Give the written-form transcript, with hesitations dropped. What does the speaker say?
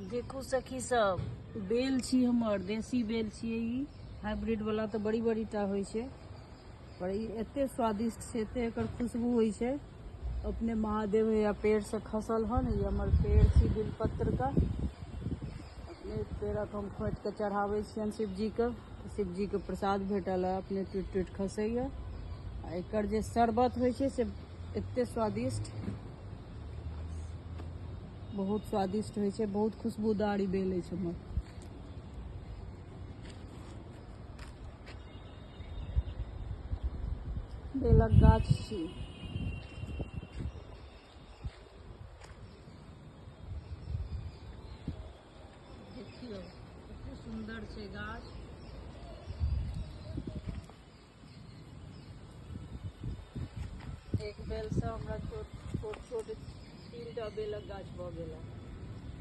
देखू सखी सब, बेल छी हमर, देसी बेल छियै ई। हाइब्रिड वाला तऽ बड़ी बड़ी टा होइ छै, पर ई एते स्वादिष्ट छै, एते एकर खुशबू होइ छै। अपने महादेव या पेड़ से खसल हन। ई हमर पेड़ छी बेलपत्र का, अपने पेड़क हम खोटि के चढ़ाबै छियनि शिवजी के। शिवजी के प्रसाद भेटल है, अपने टूटि टूटि खसैया। आ एकर जे शरबत होइ छै से एते स्वादिष्ट, बहुत स्वादिष्ट होइ छै, बहुत खुशबूदार ई बेल अछि हमर। बेलक गाछ छी। देखियौ कते सुन्दर छै गाछ। एक बेल से हमरा छोट छोट छोट 3 टा बेलक गाछ भऽ गेल।